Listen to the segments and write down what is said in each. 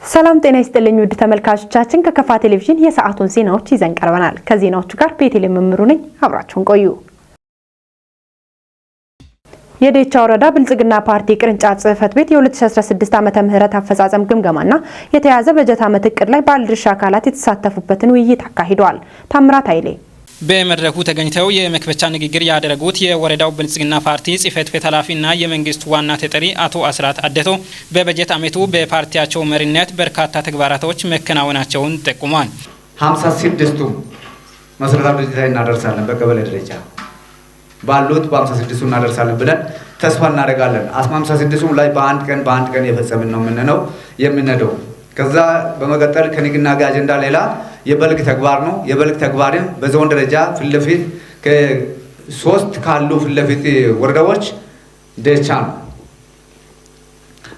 ሰላም ጤና ይስጥልኝ ውድ ተመልካቾቻችን፣ ከከፋ ቴሌቪዥን የሰዓቱን ዜናዎች ይዘን ቀርበናል። ከዜናዎቹ ጋር ቤቴል መምሩ ነኝ። አብራችሁን ቆዩ። የዴቻ ወረዳ ብልጽግና ፓርቲ ቅርንጫፍ ጽህፈት ቤት የ2016 ዓመተ ምህረት አፈጻጸም ግምገማና የተያዘ በጀት ዓመት እቅድ ላይ ባለድርሻ አካላት የተሳተፉበትን ውይይት አካሂደዋል። ታምራት ኃይሌ። በመድረኩ ተገኝተው የመክፈቻ ንግግር ያደረጉት የወረዳው ብልጽግና ፓርቲ ጽህፈት ቤት ኃላፊና የመንግስት ዋና ተጠሪ አቶ አስራት አደቶ በበጀት ዓመቱ በፓርቲያቸው መሪነት በርካታ ተግባራቶች መከናወናቸውን ጠቁሟል። 56ቱ መሰረታዊ ድርጅት ላይ እናደርሳለን። በቀበሌ ደረጃ ባሉት በ56ቱ እናደርሳለን ብለን ተስፋ እናደርጋለን። 56ቱ ላይ በአንድ ቀን በአንድ ቀን የፈጸምን ነው የምንነው የምንሄደው። ከዛ በመቀጠል ከንቅናቄ አጀንዳ ሌላ የበልግ ተግባር ነው። የበልግ ተግባርም በዞን ደረጃ ፊት ለፊት ከሶስት ካሉ ፊት ለፊት ወረዳዎች ደቻ ነው።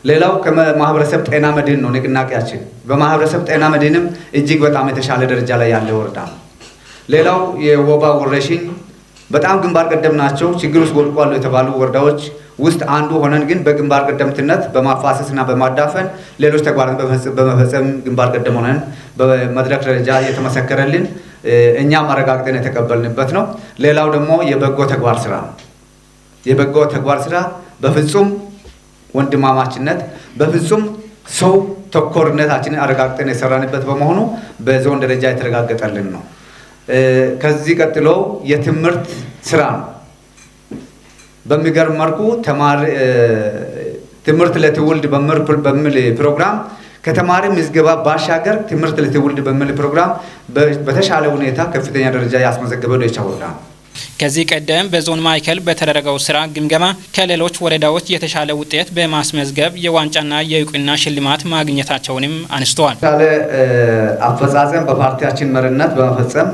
ሌላው ከማህበረሰብ ጤና መድህን ነው ንቅናቄያችን። በማህበረሰብ ጤና መድህንም እጅግ በጣም የተሻለ ደረጃ ላይ ያለ ወረዳ ነው። ሌላው የወባ ወረርሽኝ በጣም ግንባር ቀደም ናቸው። ችግር ውስጥ ወድቋሉ የተባሉ ወረዳዎች ውስጥ አንዱ ሆነን ግን በግንባር ቀደምትነት በማፋሰስና በማዳፈን ሌሎች ተግባራትን በመፈጸም ግንባር ቀደም ሆነን በመድረክ ደረጃ የተመሰከረልን እኛም አረጋግጠን የተቀበልንበት ነው። ሌላው ደግሞ የበጎ ተግባር ስራ ነው። የበጎ ተግባር ስራ በፍጹም ወንድማማችነት በፍጹም ሰው ተኮርነታችንን አረጋግጠን የሰራንበት በመሆኑ በዞን ደረጃ የተረጋገጠልን ነው። ከዚህ ቀጥሎ የትምህርት ስራ ነው። በሚገርም መልኩ ትምህርት ለትውልድ በሚል ፕሮግራም ከተማሪ ምዝገባ ባሻገር ትምህርት ለትውልድ በሚል ፕሮግራም በተሻለ ሁኔታ ከፍተኛ ደረጃ ያስመዘገበ ዶይቻ ወረዳ ነው። ከዚህ ቀደም በዞን ማዕከል በተደረገው ስራ ግምገማ ከሌሎች ወረዳዎች የተሻለ ውጤት በማስመዝገብ የዋንጫና የእውቅና ሽልማት ማግኘታቸውንም አንስተዋል። የተሻለ አፈጻጸም በፓርቲያችን መሪነት በመፈጸም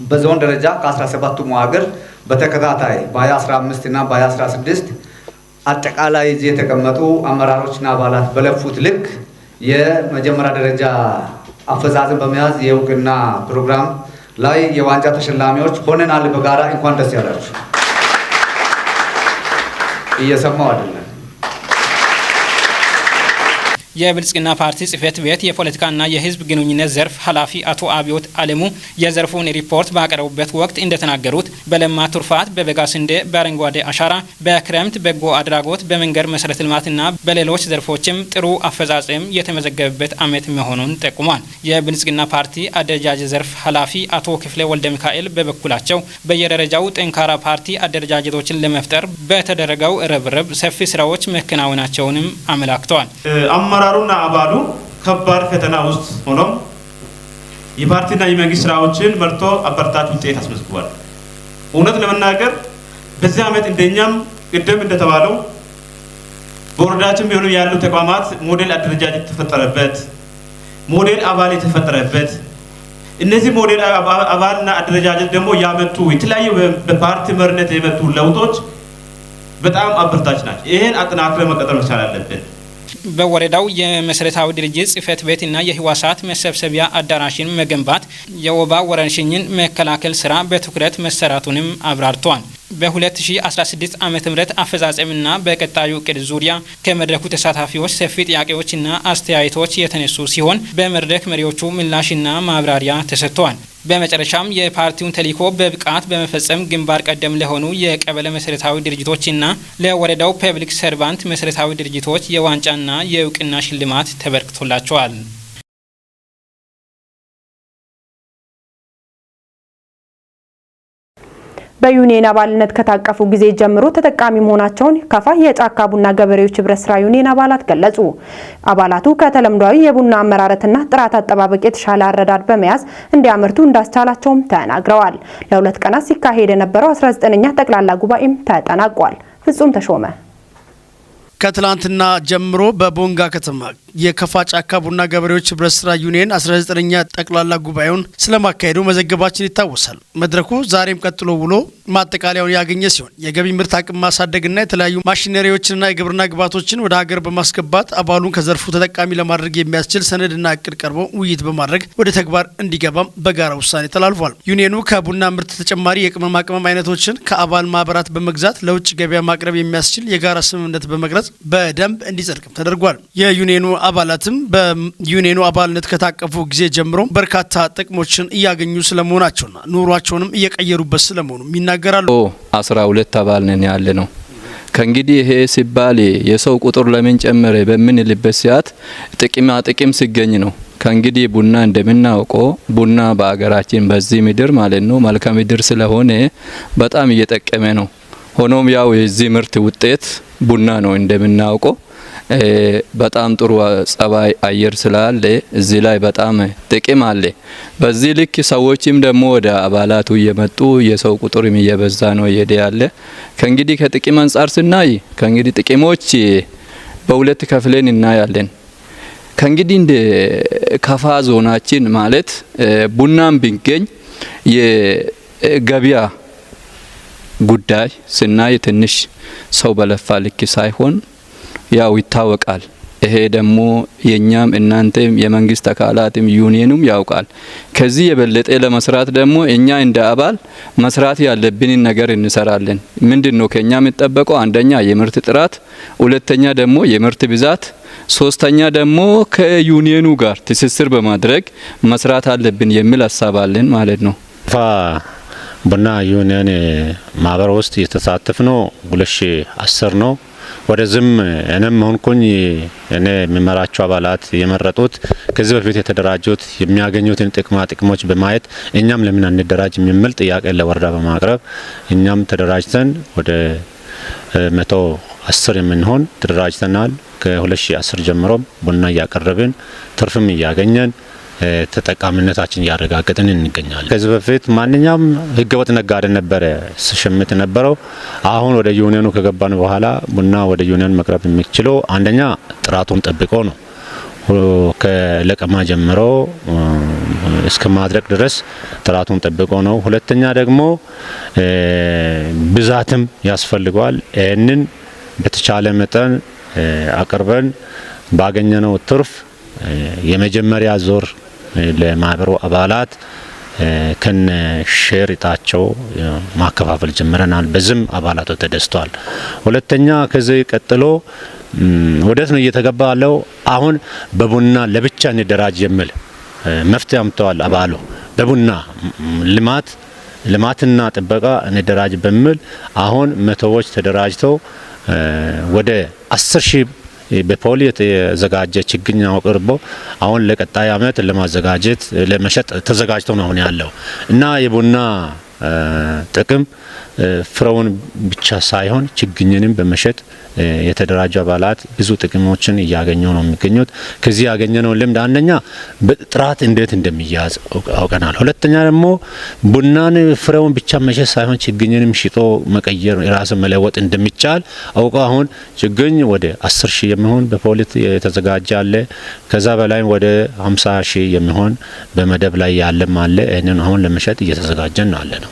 በዞን ደረጃ ከ17ቱ መዋቅር በተከታታይ በ2015 እና በ2016 አጠቃላይ እዚህ የተቀመጡ አመራሮችና አባላት በለፉት ልክ የመጀመሪያ ደረጃ አፈጻጸም በመያዝ የእውቅና ፕሮግራም ላይ የዋንጫ ተሸላሚዎች ሆነናል። በጋራ እንኳን ደስ ያላችሁ። እየሰማው አይደለም። የብልጽግና ፓርቲ ጽህፈት ቤት የፖለቲካና የሕዝብ ግንኙነት ዘርፍ ኃላፊ አቶ አብዮት አለሙ የዘርፉን ሪፖርት ባቀረቡበት ወቅት እንደተናገሩት በለማ ቱርፋት፣ በበጋ ስንዴ፣ በአረንጓዴ አሻራ፣ በክረምት በጎ አድራጎት፣ በመንገድ መሰረተ ልማትና በሌሎች ዘርፎችም ጥሩ አፈጻጸም የተመዘገበበት ዓመት መሆኑን ጠቁሟል። የብልጽግና ፓርቲ አደረጃጀት ዘርፍ ኃላፊ አቶ ክፍሌ ወልደ ሚካኤል በበኩላቸው በየደረጃው ጠንካራ ፓርቲ አደረጃጀቶችን ለመፍጠር በተደረገው ርብርብ ሰፊ ስራዎች መከናወናቸውንም አመላክተዋል። አመራሩና አባሉ ከባድ ፈተና ውስጥ ሆኖም የፓርቲና የመንግስት ስራዎችን መርቶ አበረታች ውጤት አስመዝግቧል። እውነት ለመናገር በዚህ ዓመት እንደኛም ቅድም እንደተባለው በወረዳችን ቢሆኑ ያሉ ተቋማት ሞዴል አደረጃጀት የተፈጠረበት፣ ሞዴል አባል የተፈጠረበት፣ እነዚህ ሞዴል አባልና አደረጃጀት ደግሞ ያመጡ የተለያዩ በፓርቲ መሪነት የመጡ ለውጦች በጣም አበረታች ናቸው። ይህን አጠናክረን መቀጠል መቻል አለብን። በወረዳው የመሰረታዊ ድርጅት ጽህፈት ቤትና የህዋሳት መሰብሰቢያ አዳራሽን መገንባት፣ የወባ ወረርሽኝን መከላከል ስራ በትኩረት መሰራቱንም አብራርተዋል። በ2016 ዓ.ም አፈጻጸምና በቀጣዩ እቅድ ዙሪያ ከመድረኩ ተሳታፊዎች ሰፊ ጥያቄዎችና አስተያየቶች የተነሱ ሲሆን በመድረክ መሪዎቹ ምላሽና ማብራሪያ ተሰጥተዋል። በመጨረሻም የፓርቲውን ተልዕኮ በብቃት በመፈጸም ግንባር ቀደም ለሆኑ የቀበሌ መሰረታዊ ድርጅቶችና ለወረዳው public servant መሰረታዊ ድርጅቶች የዋንጫና የእውቅና ሽልማት ተበርክቶላቸዋል። በዩኒየን አባልነት ከታቀፉ ጊዜ ጀምሮ ተጠቃሚ መሆናቸውን ከፋ የጫካ ቡና ገበሬዎች ህብረት ስራ ዩኒየን አባላት ገለጹ። አባላቱ ከተለምዷዊ የቡና አመራረትና ጥራት አጠባበቅ የተሻለ አረዳድ በመያዝ እንዲያመርቱ እንዳስቻላቸውም ተናግረዋል። ለሁለት ቀናት ሲካሄድ የነበረው 19ኛ ጠቅላላ ጉባኤም ተጠናቋል። ፍጹም ተሾመ። ከትላንትና ጀምሮ በቦንጋ ከተማ የከፋ ጫካ ቡና ገበሬዎች ህብረት ስራ ዩኒየን 19ኛ ጠቅላላ ጉባኤውን ስለማካሄዱ መዘገባችን ይታወሳል። መድረኩ ዛሬም ቀጥሎ ውሎ ማጠቃለያውን ያገኘ ሲሆን የገቢ ምርት አቅም ማሳደግና የተለያዩ ማሽነሪዎችንና የግብርና ግብዓቶችን ወደ ሀገር በማስገባት አባሉን ከዘርፉ ተጠቃሚ ለማድረግ የሚያስችል ሰነድና እቅድ ቀርቦ ውይይት በማድረግ ወደ ተግባር እንዲገባም በጋራ ውሳኔ ተላልፏል። ዩኒየኑ ከቡና ምርት ተጨማሪ የቅመማ ቅመም አይነቶችን ከአባል ማህበራት በመግዛት ለውጭ ገበያ ማቅረብ የሚያስችል የጋራ ስምምነት በመቅረጽ በደንብ እንዲጸድቅም ተደርጓል። የዩኒየኑ አባላትም በዩኒየኑ አባልነት ከታቀፉ ጊዜ ጀምሮ በርካታ ጥቅሞችን እያገኙ ስለመሆናቸውና ኑሯቸውንም እየቀየሩበት ስለመሆኑም ይናገራሉ። 12 አባል ነን ያለ ነው። ከእንግዲህ ይሄ ሲባል የሰው ቁጥር ለምን ጨመረ በምንልበት ሰዓት ጥቅማ ጥቅም ሲገኝ ነው። ከእንግዲህ ቡና እንደምናውቀው ቡና በአገራችን በዚህ ምድር ማለት ነው መልካም ምድር ስለሆነ በጣም እየጠቀመ ነው። ሆኖም ያው የዚህ ምርት ውጤት ቡና ነው። እንደምናውቀው በጣም ጥሩ ጸባይ አየር ስላለ እዚህ ላይ በጣም ጥቅም አለ። በዚህ ልክ ሰዎችም ደግሞ ወደ አባላቱ እየመጡ የሰው ቁጥርም እየበዛ ነው እየሄደ ያለ። ከእንግዲህ ከጥቅም አንጻር ስናይ ከእንግዲህ ጥቅሞች በሁለት ከፍለን እናያለን። ከእንግዲህ እንደ ከፋ ዞናችን ማለት ቡናም ቢገኝ የገበያ ጉዳይ ስናይ ትንሽ ሰው በለፋ ልክ ሳይሆን ያው ይታወቃል። ይሄ ደግሞ የኛም እናንተም የመንግስት አካላትም ዩኒየኑም ያውቃል። ከዚህ የበለጠ ለመስራት ደግሞ እኛ እንደ አባል መስራት ያለብንን ነገር እንሰራለን። ምንድነው ከኛ የሚጠበቀው? አንደኛ የምርት ጥራት፣ ሁለተኛ ደግሞ የምርት ብዛት፣ ሶስተኛ ደግሞ ከዩኒየኑ ጋር ትስስር በማድረግ መስራት አለብን የሚል ሀሳብ አለን ማለት ነው። ከፋ ቡና ዩኒየን ማህበር ውስጥ የተሳተፍነው 2010 ነው። ወደዚህም እኔም ሆንኩኝ እኔ የሚመራቸው አባላት የመረጡት ከዚህ በፊት የተደራጁት የሚያገኙትን ጥቅማ ጥቅሞች በማየት እኛም ለምን አንደራጅ የሚል ጥያቄ ለወረዳ በማቅረብ እኛም ተደራጅተን ወደ 110 የምንሆን ተደራጅተናል። ከ2010 ጀምሮ ቡና እያቀረብን ትርፍም እያገኘን ተጠቃሚነታችን እያረጋገጥን እንገኛለን። ከዚህ በፊት ማንኛውም ህገወጥ ነጋዴ ነበረ ሲሸምት ነበረው። አሁን ወደ ዩኒየኑ ከገባን በኋላ ቡና ወደ ዩኒየን መቅረብ የሚችለው አንደኛ ጥራቱን ጠብቆ ነው። ከለቀማ ጀምሮ እስከ ማድረቅ ድረስ ጥራቱን ጠብቆ ነው። ሁለተኛ ደግሞ ብዛትም ያስፈልገዋል። ይህንን በተቻለ መጠን አቅርበን ባገኘነው ትርፍ የመጀመሪያ ዞር ለማህበሩ አባላት ከነ share እጣቸው ማከፋፈል ጀምረናል። በዝም አባላቱ ተደስተዋል። ሁለተኛ ከዚህ ቀጥሎ ወደት ነው እየተገባ ያለው? አሁን በቡና ለብቻ እንደራጅ የሚል መፍትሄ አምጥተዋል። አባሉ በቡና ልማትና ጥበቃ እንደራጅ በሚል አሁን መቶዎች ተደራጅተው ወደ 10 ሺህ በፖሊ የተዘጋጀ ችግኝ አቅርቦ አሁን ለቀጣይ አመት ለማዘጋጀት ለመሸጥ ተዘጋጅቶ ነው አሁን ያለው እና የቡና ጥቅም ፍሬውን ብቻ ሳይሆን ችግኝንም በመሸጥ የተደራጁ አባላት ብዙ ጥቅሞችን እያገኙ ነው የሚገኙት። ከዚህ ያገኘነው ልምድ አንደኛ በጥራት እንዴት እንደሚያዝ አውቀናል። ሁለተኛ ደግሞ ቡናን ፍሬውን ብቻ መሸጥ ሳይሆን ችግኝንም ሽጦ መቀየር ራስን መለወጥ እንደሚቻል አውቀው አሁን ችግኝ ወደ 10 ሺህ የሚሆን በፖሊት የተዘጋጀ አለ። ከዛ በላይ ወደ 50 ሺህ የሚሆን በመደብ ላይ ያለም አለ። ይህንን አሁን ለመሸጥ እየተዘጋጀን ነው ያለ ነው።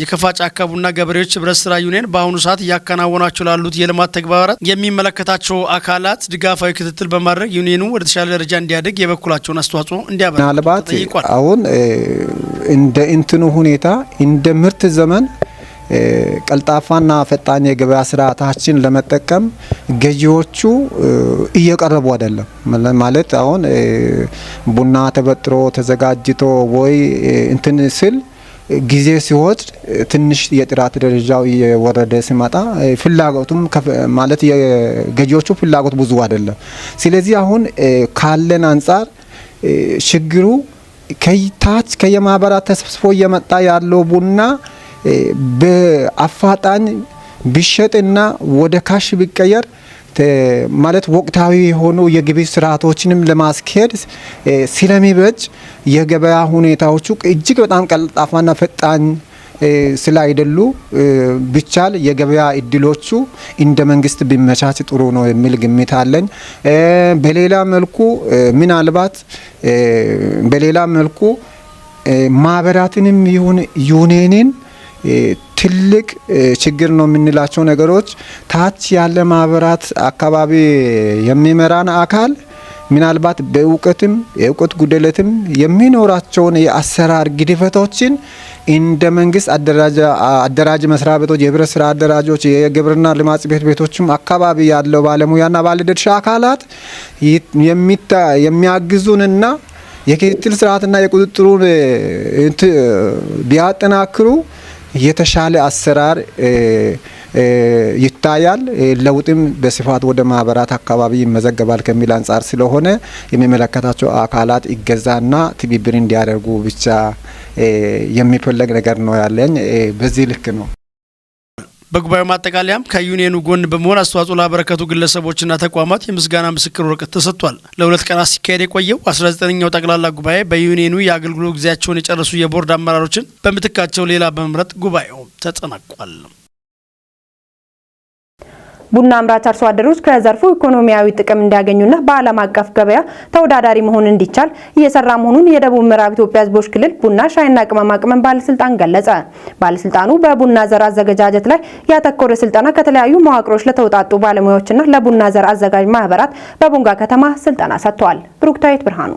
የከፋ ጫካ ቡና ገበሬዎች ህብረት ስራ ዩኒየን በአሁኑ ሰዓት እያከናወናቸው ላሉት የልማት ተግባራት የሚመለከታቸው አካላት ድጋፋዊ ክትትል በማድረግ ዩኒየኑ ወደ ተሻለ ደረጃ እንዲያድግ የበኩላቸውን አስተዋጽኦ እንዲያበረክቱ ምናልባት ተጠይቋል። አሁን እንደ እንትኑ ሁኔታ እንደ ምርት ዘመን ቀልጣፋና ፈጣን የገበያ ስርዓታችን ለመጠቀም ገዢዎቹ እየቀረቡ አይደለም። ማለት አሁን ቡና ተበጥሮ ተዘጋጅቶ ወይ እንትን ስል ጊዜ ሲወስድ ትንሽ የጥራት ደረጃው እየወረደ ሲመጣ ፍላጎቱም ማለት የገዢዎቹ ፍላጎት ብዙ አይደለም። ስለዚህ አሁን ካለን አንጻር ችግሩ ከታች ከየማህበራት ተሰብስቦ እየመጣ ያለው ቡና በአፋጣኝ ቢሸጥና ወደ cash ቢቀየር ማለት ወቅታዊ የሆኑ የግብይት ስርዓቶችንም ለማስኬድ ስለሚበጅ የገበያ ሁኔታዎቹ እጅግ በጣም ቀልጣፋና ፈጣን ስላይደሉ ቢቻል የገበያ እድሎቹ እንደ መንግስት ቢመቻች ጥሩ ነው የሚል ግምት አለኝ። በሌላ መልኩ ምናልባት በሌላ መልኩ ማህበራትንም ይሁን ዩኒየንን ትልቅ ችግር ነው የምንላቸው ነገሮች ታች ያለ ማህበራት አካባቢ የሚመራን አካል ምናልባት በእውቀትም የእውቀት ጉድለትም የሚኖራቸውን የአሰራር ግድፈቶችን እንደ መንግስት አደራጅ መስሪያ ቤቶች፣ የህብረት ስራ አደራጆች፣ የግብርና ልማት ጽሕፈት ቤቶችም አካባቢ ያለው ባለሙያና ባለድርሻ አካላት የሚያግዙንና የክትትል ስርዓትና የቁጥጥሩን ቢያጠናክሩ የተሻለ አሰራር ይታያል። ለውጥም በስፋት ወደ ማህበራት አካባቢ ይመዘገባል ከሚል አንጻር ስለሆነ የሚመለከታቸው አካላት ይገዛና ትብብር እንዲያደርጉ ብቻ የሚፈለግ ነገር ነው ያለኝ። በዚህ ልክ ነው። በጉባኤው ማጠቃለያም ከዩኒየኑ ጎን በመሆን አስተዋጽኦ ላበረከቱ ግለሰቦችና ተቋማት የምስጋና ምስክር ወረቀት ተሰጥቷል። ለ2 ቀናት ሲካሄድ የቆየው 19ኛው ጠቅላላ ጉባኤ በዩኒየኑ የአገልግሎት ጊዜያቸውን የጨረሱ የቦርድ አመራሮችን በምትካቸው ሌላ በመምረጥ ጉባኤው ተጠናቋል። ቡና አምራች አርሶ አደሮች ከዘርፉ ኢኮኖሚያዊ ጥቅም እንዲያገኙና በዓለም አቀፍ ገበያ ተወዳዳሪ መሆን እንዲቻል እየሰራ መሆኑን የደቡብ ምዕራብ ኢትዮጵያ ሕዝቦች ክልል ቡና ሻይና ቅመማ ቅመም ባለስልጣን ገለጸ። ባለስልጣኑ በቡና ዘር አዘገጃጀት ላይ ያተኮረ ስልጠና ከተለያዩ መዋቅሮች ለተውጣጡ ባለሙያዎችና ለቡና ዘር አዘጋጅ ማህበራት በቦንጋ ከተማ ስልጠና ሰጥቷል። ብሩክታዊት ብርሃኑ።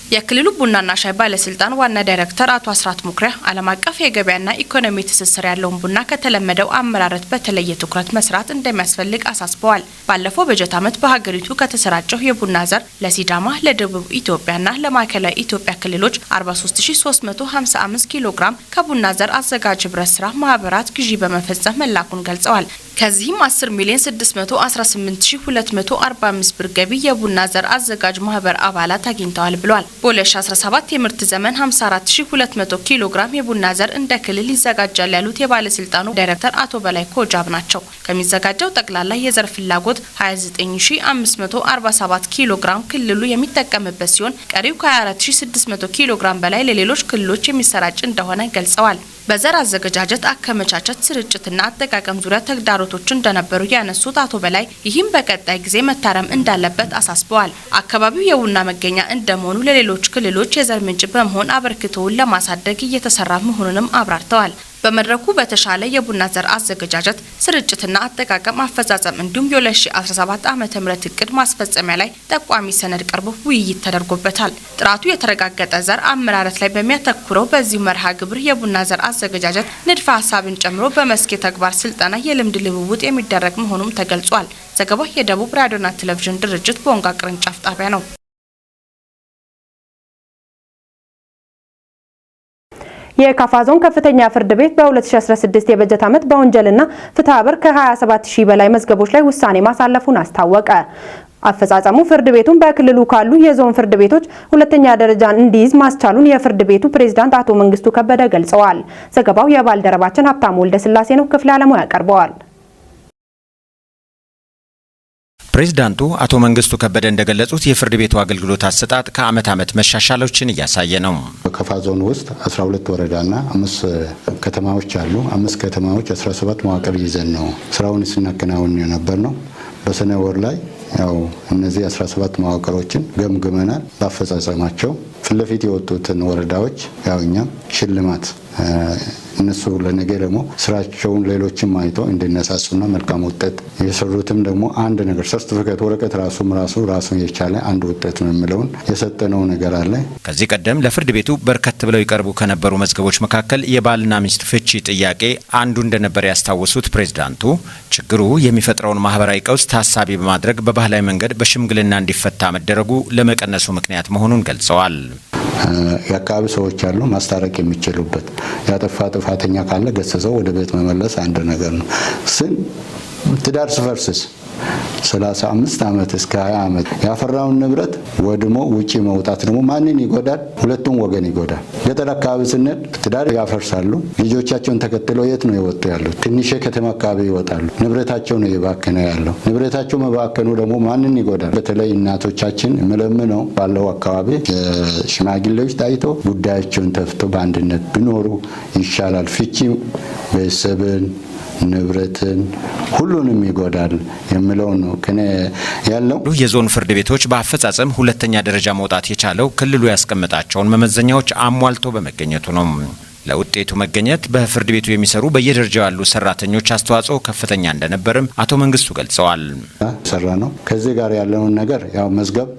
የክልሉ ቡናና ሻይ ባለስልጣን ዋና ዳይሬክተር አቶ አስራት ሙክሪያ ዓለም አቀፍ የገበያና ኢኮኖሚ ትስስር ያለውን ቡና ከተለመደው አመራረት በተለየ ትኩረት መስራት እንደሚያስፈልግ አሳስበዋል። ባለፈው በጀት ዓመት በሀገሪቱ ከተሰራጨው የቡና ዘር ለሲዳማ፣ ለደቡብ ኢትዮጵያና ለማዕከላዊ ኢትዮጵያ ክልሎች 43355 ኪሎ ግራም ከቡና ዘር አዘጋጅ ህብረት ስራ ማህበራት ግዢ በመፈጸም መላኩን ገልጸዋል። ከዚህም 10 ሚሊዮን 618245 ብር ገቢ የቡና ዘር አዘጋጅ ማህበር አባላት አግኝተዋል ብሏል። በ2017 የምርት ዘመን 54200 ኪሎ ግራም የቡና ዘር እንደ ክልል ይዘጋጃል ያሉት የባለስልጣኑ ዳይሬክተር አቶ በላይ ኮጃብ ናቸው። ከሚዘጋጀው ጠቅላላ የዘር ፍላጎት 29547 ኪሎ ግራም ክልሉ የሚጠቀምበት ሲሆን ቀሪው ከ24600 ኪሎ ግራም በላይ ለሌሎች ክልሎች የሚሰራጭ እንደሆነ ገልጸዋል። በዘር አዘገጃጀት፣ አከመቻቸት፣ ስርጭትና አጠቃቀም ዙሪያ ተግዳሮቶች እንደነበሩ ያነሱት አቶ በላይ ይህም በቀጣይ ጊዜ መታረም እንዳለበት አሳስበዋል። አካባቢው የቡና መገኛ እንደመሆኑ ለሌሎች ክልሎች የዘር ምንጭ በመሆን አበርክቶውን ለማሳደግ እየተሰራ መሆኑንም አብራርተዋል። በመድረኩ በተሻለ የቡና ዘር አዘገጃጀት፣ ስርጭትና አጠቃቀም አፈጻጸም እንዲሁም የ2017 ዓ.ም እቅድ ማስፈጸሚያ ላይ ጠቋሚ ሰነድ ቀርቦ ውይይት ተደርጎበታል። ጥራቱ የተረጋገጠ ዘር አመራረት ላይ በሚያተኩረው በዚሁ መርሃ ግብር የቡና ዘር አዘገጃጀት ንድፈ ሀሳብን ጨምሮ በመስክ የተግባር ስልጠና የልምድ ልውውጥ የሚደረግ መሆኑም ተገልጿል። ዘገባው የደቡብ ራዲዮና ቴሌቪዥን ድርጅት ቦንጋ ቅርንጫፍ ጣቢያ ነው። የካፋ ዞን ከፍተኛ ፍርድ ቤት በ2016 የበጀት ዓመት በወንጀልና ፍትሐብሔር ከ27000 በላይ መዝገቦች ላይ ውሳኔ ማሳለፉን አስታወቀ። አፈጻጸሙ ፍርድ ቤቱን በክልሉ ካሉ የዞን ፍርድ ቤቶች ሁለተኛ ደረጃን እንዲይዝ ማስቻሉን የፍርድ ቤቱ ፕሬዝዳንት አቶ መንግስቱ ከበደ ገልጸዋል። ዘገባው የባልደረባችን ሀብታሙ ወልደስላሴ ነው። ክፍለ ዓለሙ ያቀርበዋል። ፕሬዝዳንቱ አቶ መንግስቱ ከበደ እንደገለጹት የፍርድ ቤቱ አገልግሎት አሰጣጥ ከአመት አመት መሻሻሎችን እያሳየ ነው። በከፋ ዞን ውስጥ 12 ወረዳና 5 ከተማዎች አሉ። 5 ከተማዎች 17 መዋቅር ይዘን ነው ስራውን ስናከናውን የነበር ነው። በሰኔ ወር ላይ ያው እነዚህ 17 መዋቅሮችን ገምግመናል። ባፈጻጸማቸው ፊት ለፊት የወጡትን ወረዳዎች ያው እኛም ሽልማት እነሱ ለነገ ደግሞ ስራቸውን ሌሎችም አይቶ እንዲነሳሱና መልካም ውጤት የሰሩትም ደግሞ አንድ ነገር ሰርቲፊኬት ወረቀት ራሱን የቻለ አንድ ውጤት ነው የሚለውን የሰጠነው ነገር አለ። ከዚህ ቀደም ለፍርድ ቤቱ በርከት ብለው ይቀርቡ ከነበሩ መዝገቦች መካከል የባልና ሚስት ፍቺ ጥያቄ አንዱ እንደነበር ያስታወሱት ፕሬዝዳንቱ ችግሩ የሚፈጥረውን ማህበራዊ ቀውስ ታሳቢ በማድረግ በባህላዊ መንገድ በሽምግልና እንዲፈታ መደረጉ ለመቀነሱ ምክንያት መሆኑን ገልጸዋል። የአካባቢ ሰዎች አሉ ማስታረቅ የሚችሉበት ያጠፋ ጥፋተኛ ካለ ገስጸው ወደ ቤት መመለስ አንድ ነገር ነው። ትዳር ሲፈርስስ 35 ዓመት እስከ 20 ዓመት ያፈራውን ንብረት ወድሞ ውጪ መውጣት ደግሞ ማንን ይጎዳል? ሁለቱም ወገን ይጎዳል። ገጠር አካባቢ ስንሄድ ትዳር ያፈርሳሉ። ልጆቻቸውን ተከትለው የት ነው የወጡ ያሉት? ትንሽ ከተማ አካባቢ ይወጣሉ። ንብረታቸው ነው የባከነ ያለው። ንብረታቸው መባከኑ ደግሞ ማንን ይጎዳል? በተለይ እናቶቻችን መለምነው ባለው አካባቢ ሽማግሌዎች ታይቶ ጉዳያቸውን ተፍቶ በአንድነት ቢኖሩ ይሻላል። ፍቺ ቤተሰብን ንብረትን ሁሉንም ይጎዳል የሚለው ነው ከኔ ያለው። የዞን ፍርድ ቤቶች በአፈጻጸም ሁለተኛ ደረጃ መውጣት የቻለው ክልሉ ያስቀመጣቸውን መመዘኛዎች አሟልቶ በመገኘቱ ነው። ለውጤቱ መገኘት በፍርድ ቤቱ የሚሰሩ በየደረጃው ያሉ ሰራተኞች አስተዋጽኦ ከፍተኛ እንደነበርም አቶ መንግስቱ ገልጸዋል። ሰራ ነው። ከዚህ ጋር ያለውን ነገር ያው መዝገብ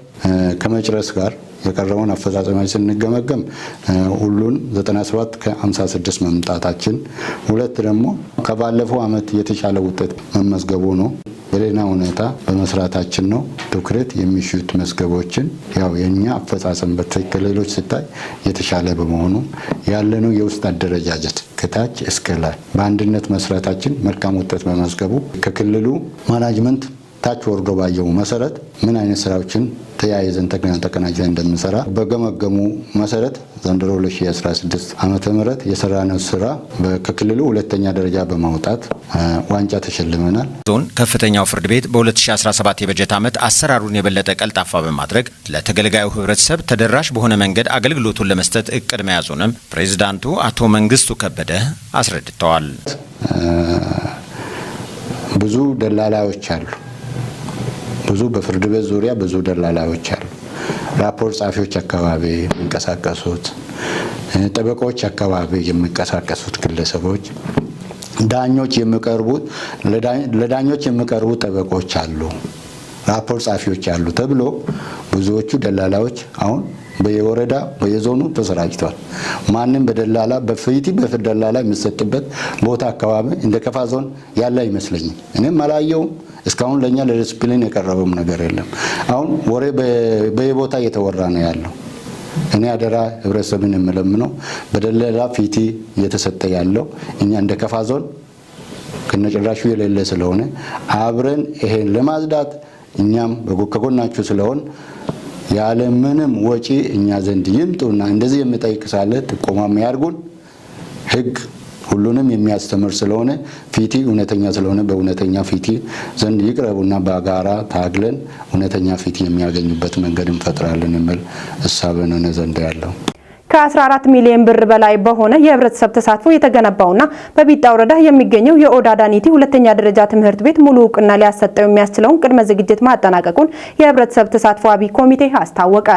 ከመጨረስ ጋር የቀረውን አፈጻጸማችን ስንገመገም ሁሉን 97 ከ56 መምጣታችን፣ ሁለት ደግሞ ከባለፈው ዓመት የተሻለ ውጤት መመዝገቡ ነው። በደህና ሁኔታ በመስራታችን ነው። ትኩረት የሚሹት መዝገቦችን ያው የኛ አፈጻጸም ከሌሎች ሲታይ የተሻለ በመሆኑ፣ ያለነው የውስጥ አደረጃጀት ከታች እስከ ላይ በአንድነት መስራታችን መልካም ውጤት በመዝገቡ፣ ከክልሉ management ታች ወርዶ ባየው መሰረት ምን አይነት ስራዎችን ተያይዘን ተቀናጅተን እንደምንሰራ በገመገሙ መሰረት ዘንድሮ 2016 ዓመተ ምህረት የሰራነው ስራ ከክልሉ ሁለተኛ ደረጃ በማውጣት ዋንጫ ተሸልመናል። ዞን ከፍተኛው ፍርድ ቤት በ2017 የበጀት ዓመት አሰራሩን የበለጠ ቀልጣፋ በማድረግ ለተገልጋዩ ሕብረተሰብ ተደራሽ በሆነ መንገድ አገልግሎቱን ለመስጠት እቅድ መያዙንም ፕሬዚዳንቱ አቶ መንግስቱ ከበደ አስረድተዋል። ብዙ ደላላዎች አሉ። ብዙ በፍርድ ቤት ዙሪያ ብዙ ደላላዎች አሉ። ራፖርት ጸሐፊዎች አካባቢ የሚንቀሳቀሱት፣ ጠበቆች አካባቢ የሚንቀሳቀሱት ግለሰቦች፣ ዳኞች የሚቀርቡት ለዳኞች የሚቀርቡ ጠበቆች አሉ፣ ራፖርት ጸሐፊዎች አሉ ተብሎ ብዙዎቹ ደላላዎች አሁን በየወረዳ በየዞኑ ተሰራጭተዋል። ማንም በደላላ በፍይቲ በደላላ የሚሰጥበት ቦታ አካባቢ እንደ ከፋ ዞን ያለ አይመስለኝም። እኔም አላየውም። እስካሁን ለእኛ ለዲስፕሊን የቀረበም ነገር የለም። አሁን ወሬ በየቦታ እየተወራ ነው ያለው። እኔ አደራ ህብረተሰብን የምለምነው በደላላ ፊቲ እየተሰጠ ያለው እኛ እንደ ከፋ ዞን ከነጭራሹ የሌለ ስለሆነ፣ አብረን ይሄን ለማጽዳት እኛም ከጎናችሁ ስለሆን ያለ ምንም ወጪ እኛ ዘንድ ይምጡና እንደዚህ የሚጠይቅ ሳለ ጥቆማ ያርጉን። ህግ ሁሉንም የሚያስተምር ስለሆነ፣ ፊቲ እውነተኛ ስለሆነ በእውነተኛ ፊቲ ዘንድ ይቅረቡና በጋራ ታግለን እውነተኛ ፊቲ የሚያገኙበት መንገድ እንፈጥራለን የሚል እሳቤ ነው እኔ ዘንድ ያለው። ከ14 ሚሊዮን ብር በላይ በሆነ የህብረተሰብ ተሳትፎ የተገነባውና በቢጣ ወረዳ የሚገኘው የኦዳ ዳኒቲ ሁለተኛ ደረጃ ትምህርት ቤት ሙሉ እውቅና ሊያሰጠው የሚያስችለውን ቅድመ ዝግጅት ማጠናቀቁን የህብረተሰብ ተሳትፎ አብይ ኮሚቴ አስታወቀ።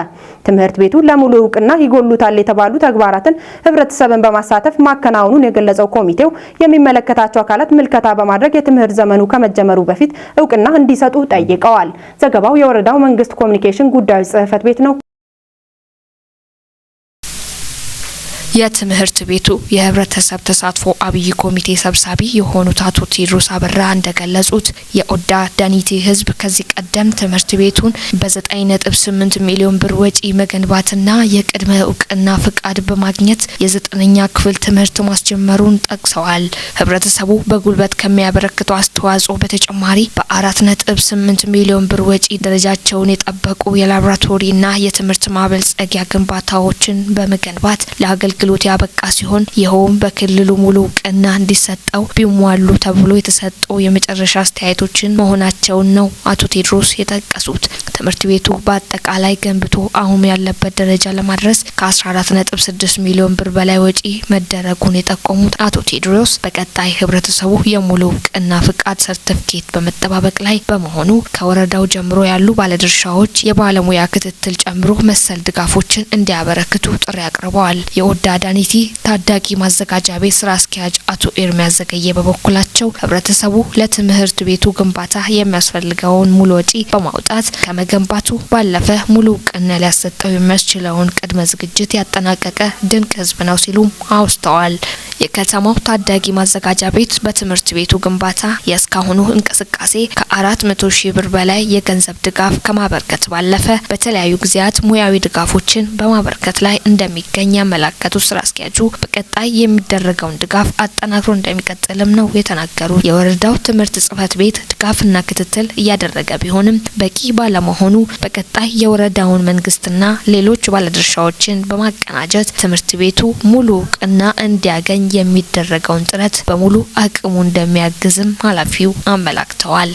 ትምህርት ቤቱ ለሙሉ እውቅና ይጎሉታል የተባሉ ተግባራትን ህብረተሰብን በማሳተፍ ማከናወኑን የገለጸው ኮሚቴው፣ የሚመለከታቸው አካላት ምልከታ በማድረግ የትምህርት ዘመኑ ከመጀመሩ በፊት እውቅና እንዲሰጡ ጠይቀዋል። ዘገባው የወረዳው መንግስት ኮሚኒኬሽን ጉዳዮች ጽህፈት ቤት ነው። የትምህርት ቤቱ የህብረተሰብ ተሳትፎ አብይ ኮሚቴ ሰብሳቢ የሆኑት አቶ ቴዎድሮስ አበራ እንደገለጹት፣ የኦዳ ዳኒቲ ህዝብ ከዚህ ቀደም ትምህርት ቤቱን በ9.8 ሚሊዮን ብር ወጪ መገንባትና የቅድመ እውቅና ፍቃድ በማግኘት የዘጠነኛ ክፍል ትምህርት ማስጀመሩን ጠቅሰዋል። ህብረተሰቡ በጉልበት ከሚያበረክተው አስተዋጽኦ በተጨማሪ በ4.8 ሚሊዮን ብር ወጪ ደረጃቸውን የጠበቁ የላቦራቶሪና የትምህርት ማበልጸጊያ ግንባታዎችን በመገንባት ለአገልግሎት ያበቃ ሲሆን፣ ይኸውም በክልሉ ሙሉ እውቅና እንዲሰጠው ቢሟሉ ተብሎ የተሰጡ የመጨረሻ አስተያየቶችን መሆናቸውን ነው አቶ ቴድሮስ የጠቀሱት። ትምህርት ቤቱ በአጠቃላይ ገንብቶ አሁን ያለበት ደረጃ ለማድረስ ከ14.6 ሚሊዮን ብር በላይ ወጪ መደረጉን የጠቆሙት አቶ ቴድሮስ፣ በቀጣይ ህብረተሰቡ የሙሉ እውቅና ፍቃድ ሰርተፍኬት በመጠባበቅ ላይ በመሆኑ ከወረዳው ጀምሮ ያሉ ባለድርሻዎች የባለሙያ ክትትል ጨምሮ መሰል ድጋፎችን እንዲያበረክቱ ጥሪ አቅርበዋል። የኦዳ ዳኒቲ ታዳጊ ማዘጋጃ ቤት ስራ አስኪያጅ አቶ ኤርሚያስ ዘገየ በበኩላቸው፣ ህብረተሰቡ ለትምህርት ቤቱ ግንባታ የሚያስፈልገውን ሙሉ ወጪ በማውጣት ከመገንባቱ ባለፈ ሙሉ እውቅና ሊያሰጠው የሚያስችለውን ቅድመ ዝግጅት ያጠናቀቀ ድንቅ ህዝብ ነው ሲሉም አውስተዋል። የከተማው ታዳጊ ማዘጋጃ ቤት በትምህርት ቤቱ ግንባታ የእስካሁኑ እንቅስቃሴ ከ400,000 ብር በላይ የገንዘብ ድጋፍ ከማበርከት ባለፈ በተለያዩ ጊዜያት ሙያዊ ድጋፎችን በማበርከት ላይ እንደሚገኝ ያመላከቱት ስራ አስኪያጁ፣ በቀጣይ የሚደረገውን ድጋፍ አጠናክሮ እንደሚቀጥልም ነው የተናገሩት። የወረዳው ትምህርት ጽሕፈት ቤት ድጋፍና ክትትል እያደረገ ቢሆንም በቂ ባለመሆኑ በቀጣይ የወረዳውን መንግስትና ሌሎች ባለድርሻዎችን በማቀናጀት ትምህርት ቤቱ ሙሉ እውቅና እንዲያገኝ የሚደረገውን ጥረት በሙሉ አቅሙ እንደሚያግዝም ኃላፊው አመላክተዋል።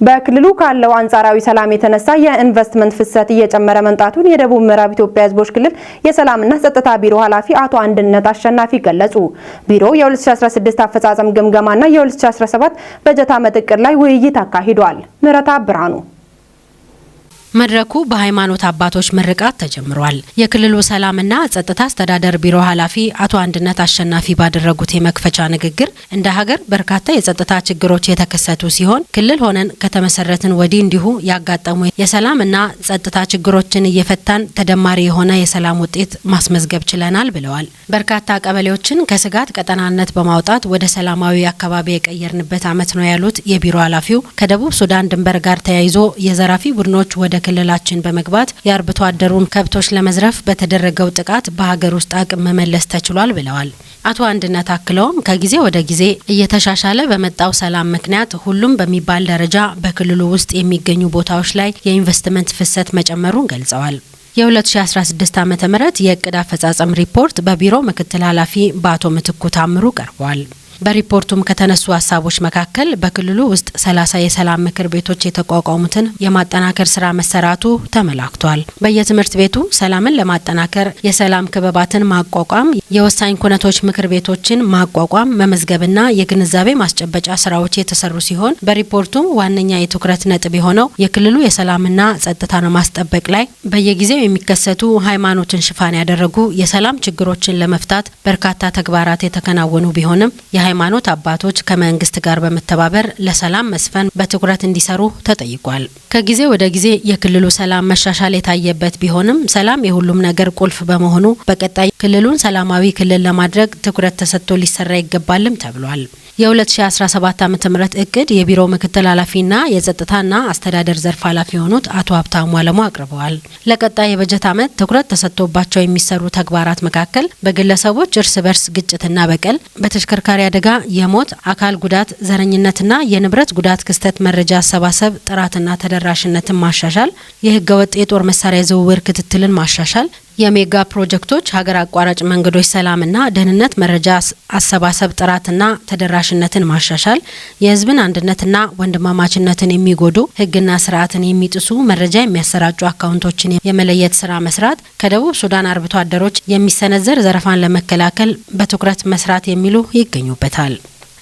በክልሉ ካለው አንጻራዊ ሰላም የተነሳ የኢንቨስትመንት ፍሰት እየጨመረ መምጣቱን የደቡብ ምዕራብ ኢትዮጵያ ሕዝቦች ክልል የሰላምና ጸጥታ ቢሮ ኃላፊ አቶ አንድነት አሸናፊ ገለጹ። ቢሮው የ2016 አፈጻጸም ግምገማና የ2017 በጀት ዓመት እቅድ ላይ ውይይት አካሂዷል። ምህረታ ብርሃኑ። መድረኩ በሃይማኖት አባቶች ምርቃት ተጀምሯል። የክልሉ ሰላምና ጸጥታ አስተዳደር ቢሮ ኃላፊ አቶ አንድነት አሸናፊ ባደረጉት የመክፈቻ ንግግር እንደ ሀገር በርካታ የጸጥታ ችግሮች የተከሰቱ ሲሆን ክልል ሆነን ከተመሰረትን ወዲህ እንዲሁ ያጋጠሙ የሰላምና ጸጥታ ችግሮችን እየፈታን ተደማሪ የሆነ የሰላም ውጤት ማስመዝገብ ችለናል ብለዋል። በርካታ ቀበሌዎችን ከስጋት ቀጠናነት በማውጣት ወደ ሰላማዊ አካባቢ የቀየርንበት ዓመት ነው ያሉት የቢሮ ኃላፊው ከደቡብ ሱዳን ድንበር ጋር ተያይዞ የዘራፊ ቡድኖች ወደ ክልላችን በመግባት የአርብቶ አደሩን ከብቶች ለመዝረፍ በተደረገው ጥቃት በሀገር ውስጥ አቅም መመለስ ተችሏል ብለዋል። አቶ አንድነት አክለውም ከጊዜ ወደ ጊዜ እየተሻሻለ በመጣው ሰላም ምክንያት ሁሉም በሚባል ደረጃ በክልሉ ውስጥ የሚገኙ ቦታዎች ላይ የኢንቨስትመንት ፍሰት መጨመሩን ገልጸዋል። የ2016 ዓ.ም የእቅድ አፈጻጸም ሪፖርት በቢሮ ምክትል ኃላፊ በአቶ ምትኩ ታምሩ ቀርቧል። በሪፖርቱም ከተነሱ ሀሳቦች መካከል በክልሉ ውስጥ 30 የሰላም ምክር ቤቶች የተቋቋሙትን የማጠናከር ስራ መሰራቱ ተመላክቷል። በየትምህርት ቤቱ ሰላምን ለማጠናከር የሰላም ክበባትን ማቋቋም፣ የወሳኝ ኩነቶች ምክር ቤቶችን ማቋቋም፣ መመዝገብና የግንዛቤ ማስጨበጫ ስራዎች የተሰሩ ሲሆን በሪፖርቱም ዋነኛ የትኩረት ነጥብ የሆነው የክልሉ የሰላምና ጸጥታን ማስጠበቅ ላይ በየጊዜው የሚከሰቱ ሃይማኖትን ሽፋን ያደረጉ የሰላም ችግሮችን ለመፍታት በርካታ ተግባራት የተከናወኑ ቢሆንም የሃይማኖት አባቶች ከመንግስት ጋር በመተባበር ለሰላም መስፈን በትኩረት እንዲሰሩ ተጠይቋል። ከጊዜ ወደ ጊዜ የክልሉ ሰላም መሻሻል የታየበት ቢሆንም ሰላም የሁሉም ነገር ቁልፍ በመሆኑ በቀጣይ ክልሉን ሰላማዊ ክልል ለማድረግ ትኩረት ተሰጥቶ ሊሰራ ይገባልም ተብሏል። የ2017 ዓ.ም እቅድ የቢሮ ምክትል ኃላፊና የጸጥታና አስተዳደር ዘርፍ ኃላፊ የሆኑት አቶ ሀብታሙ አለሙ አቅርበዋል። ለቀጣይ የበጀት ዓመት ትኩረት ተሰጥቶባቸው የሚሰሩ ተግባራት መካከል በግለሰቦች እርስ በርስ ግጭትና በቀል፣ በተሽከርካሪ አደጋ የሞት፣ አካል ጉዳት፣ ዘረኝነትና የንብረት ጉዳት ክስተት መረጃ አሰባሰብ ጥራትና ተደራሽነትን ማሻሻል፣ የህገወጥ የጦር መሳሪያ ዝውውር ክትትልን ማሻሻል፣ የሜጋ ፕሮጀክቶች ሀገር አቋራጭ መንገዶች ሰላምና ደህንነት መረጃ አሰባሰብ ጥራትና ተደራሽነትን ማሻሻል፣ የህዝብን አንድነትና ወንድማማችነትን የሚጎዱ ህግና ስርዓትን የሚጥሱ መረጃ የሚያሰራጩ አካውንቶችን የመለየት ስራ መስራት፣ ከደቡብ ሱዳን አርብቶ አደሮች የሚሰነዘር ዘረፋን ለመከላከል በትኩረት መስራት የሚሉ ይገኙበታል።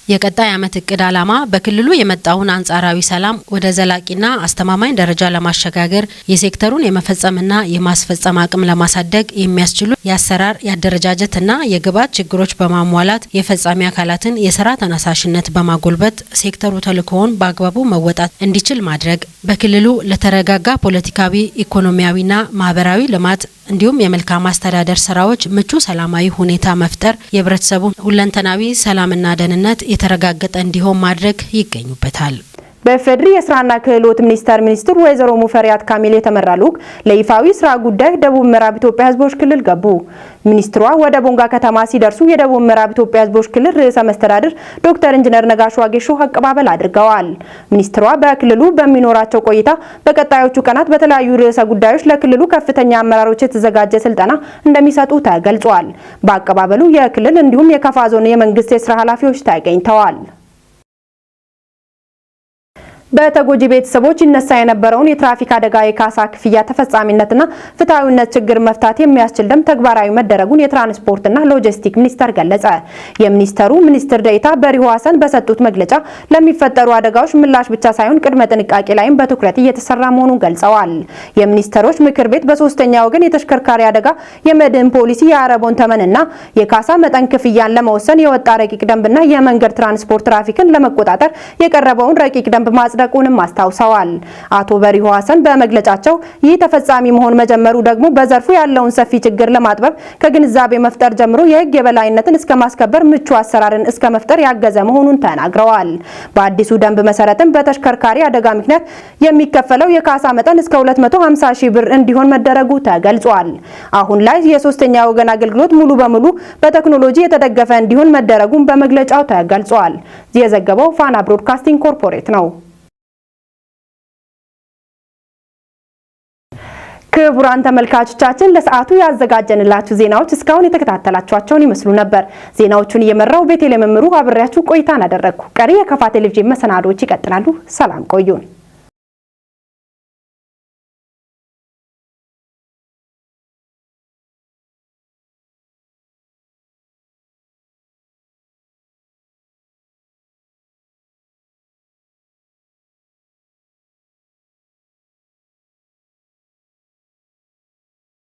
የቀጣይ ዓመት እቅድ ዓላማ በክልሉ የመጣውን አንጻራዊ ሰላም ወደ ዘላቂና አስተማማኝ ደረጃ ለማሸጋገር የሴክተሩን የመፈጸምና የማስፈጸም አቅም ለማሳደግ የሚያስችሉ የአሰራር፣ የአደረጃጀትና የግብዓት ችግሮች በማሟላት የፈጻሚ አካላትን የስራ ተነሳሽነት በማጎልበት ሴክተሩ ተልዕኮውን በአግባቡ መወጣት እንዲችል ማድረግ፣ በክልሉ ለተረጋጋ ፖለቲካዊ፣ ኢኮኖሚያዊና ማህበራዊ ልማት እንዲሁም የመልካም አስተዳደር ስራዎች ምቹ ሰላማዊ ሁኔታ መፍጠር፣ የህብረተሰቡን ሁለንተናዊ ሰላምና ደህንነት የተረጋገጠ እንዲሆን ማድረግ ይገኙበታል። በኢፌዴሪ የስራና ክህሎት ሚኒስቴር ሚኒስትር ወይዘሮ ሙፈሪያት ካሚል የተመራ ልዑክ ለይፋዊ ስራ ጉዳይ ደቡብ ምዕራብ ኢትዮጵያ ህዝቦች ክልል ገቡ። ሚኒስትሯ ወደ ቦንጋ ከተማ ሲደርሱ የደቡብ ምዕራብ ኢትዮጵያ ህዝቦች ክልል ርዕሰ መስተዳድር ዶክተር ኢንጂነር ነጋሽ ዋጌሾ አቀባበል አድርገዋል። ሚኒስትሯ በክልሉ በሚኖራቸው ቆይታ በቀጣዮቹ ቀናት በተለያዩ ርዕሰ ጉዳዮች ለክልሉ ከፍተኛ አመራሮች የተዘጋጀ ስልጠና እንደሚሰጡ ተገልጿል። በአቀባበሉ የክልል እንዲሁም የከፋ ዞን የመንግስት የስራ ኃላፊዎች ተገኝተዋል። በተጎጂ ቤተሰቦች ይነሳ የነበረውን የትራፊክ አደጋ የካሳ ክፍያ ተፈጻሚነትና ፍትሃዊነት ችግር መፍታት የሚያስችል ደንብ ተግባራዊ መደረጉን የትራንስፖርትና ሎጂስቲክ ሚኒስቴር ገለጸ። የሚኒስቴሩ ሚኒስትር ዴኤታ በሪሁ ሀሰን በሰጡት መግለጫ ለሚፈጠሩ አደጋዎች ምላሽ ብቻ ሳይሆን ቅድመ ጥንቃቄ ላይም በትኩረት እየተሰራ መሆኑን ገልጸዋል። የሚኒስትሮች ምክር ቤት በሶስተኛ ወገን የተሽከርካሪ አደጋ የመድህን ፖሊሲ የአረቦን ተመንና የካሳ መጠን ክፍያን ለመወሰን የወጣ ረቂቅ ደንብና የመንገድ ትራንስፖርት ትራፊክን ለመቆጣጠር የቀረበውን ረቂቅ ደንብ ማጽደቁንም አስታውሰዋል። አቶ በሪሁ ሀሰን በመግለጫቸው ይህ ተፈጻሚ መሆን መጀመሩ ደግሞ በዘርፉ ያለውን ሰፊ ችግር ለማጥበብ ከግንዛቤ መፍጠር ጀምሮ የሕግ የበላይነትን እስከ ማስከበር ምቹ አሰራርን እስከ መፍጠር ያገዘ መሆኑን ተናግረዋል። በአዲሱ ደንብ መሰረትም በተሽከርካሪ አደጋ ምክንያት የሚከፈለው የካሳ መጠን እስከ 250 ሺህ ብር እንዲሆን መደረጉ ተገልጿል። አሁን ላይ የሶስተኛ ወገን አገልግሎት ሙሉ በሙሉ በቴክኖሎጂ የተደገፈ እንዲሆን መደረጉን በመግለጫው ተገልጿል። የዘገበው ፋና ብሮድካስቲንግ ኮርፖሬት ነው። ክቡራን ተመልካቾቻችን ለሰዓቱ ያዘጋጀንላችሁ ዜናዎች እስካሁን የተከታተላችኋቸውን ይመስሉ ነበር። ዜናዎቹን እየመራው ቤተልሔም መምሩ አብሬያችሁ ቆይታን አደረግኩ። ቀሪ የከፋ ቴሌቪዥን መሰናዶዎች ይቀጥላሉ። ሰላም ቆዩን።